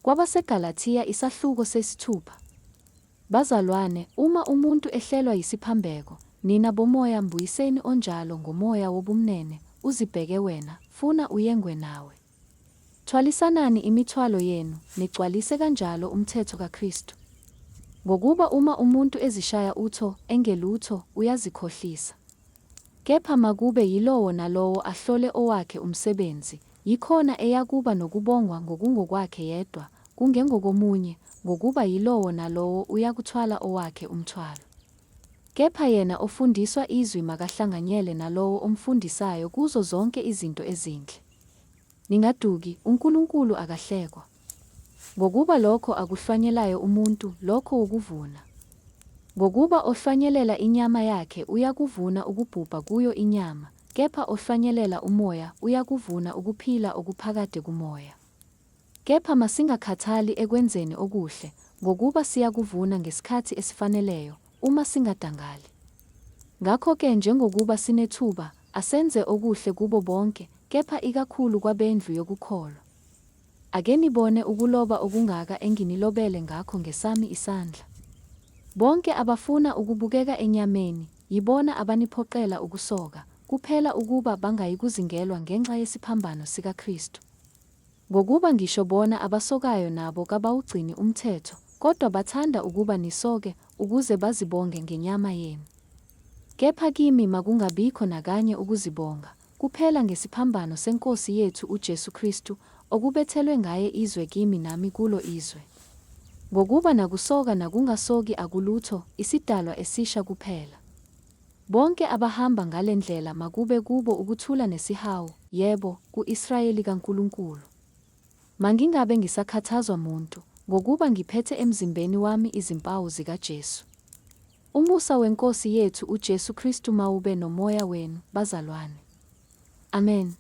KwabaseGalathiya isahluko sesithupha. Bazalwane, uma umuntu ehlelwa yisiphambeko, nina bomoya mbuyiseni onjalo ngomoya wobumnene, uzibheke wena, funa uyengwe nawe. Thwalisanani imithwalo yenu, nigcwalise kanjalo umthetho kaKristu. Ngokuba uma umuntu ezishaya utho, engelutho, uyazikhohlisa. Kepha makube yilowo nalowo ahlole owakhe umsebenzi, yikhona eyakuba nokubongwa ngokungokwakhe yedwa, kungengokomunye, ngokuba yilowo nalowo uyakuthwala owakhe umthwalo. Kepha yena ofundiswa izwi makahlanganyele nalowo omfundisayo kuzo zonke izinto ezinhle. Ningaduki, uNkulunkulu akahlekwa. Ngokuba lokho akuhlwanyelayo umuntu, lokho wokuvuna. Ngokuba ohlwanyelela inyama yakhe uyakuvuna ukubhubha kuyo inyama, kepha ohlwanyelela uMoya uyakuvuna ukuphila okuphakade kuMoya. Kepha masingakhathali ekwenzeni okuhle, ngokuba siyakuvuna ngesikhathi esifaneleyo, uma singadangali. Ngakho-ke njengokuba sinethuba, asenze okuhle kubo bonke, kepha ikakhulu kwabendlu yokukholwa. Ake nibone ukuloba okungaka enginilobele ngakho ngesami isandla. Bonke abafuna ukubukeka enyameni, yibona abaniphoqela ukusoka, kuphela ukuba bangayikuzingelwa ngenxa yesiphambano sikaKristu. Ngokuba ngisho bona abasokayo nabo kabawugcini umthetho, kodwa bathanda ukuba nisoke, ukuze bazibonge ngenyama yenu. Kepha kimi makungabikho nakanye ukuzibonga, kuphela ngesiphambano seNkosi yethu uJesu Kristu, okubethelwe ngaye izwe kimi nami kulo izwe. Ngokuba nakusoka nakungasoki akulutho, isidalwa esisha kuphela. Bonke abahamba ngale ndlela makube kubo ukuthula nesihawu, yebo, ku-Israyeli kaNkulunkulu. Mangingabe ngisakhathazwa muntu, ngokuba ngiphethe emzimbeni wami izimpawu zikaJesu. Umusa weNkosi yethu uJesu Kristu mawube nomoya wenu, bazalwane. Amen.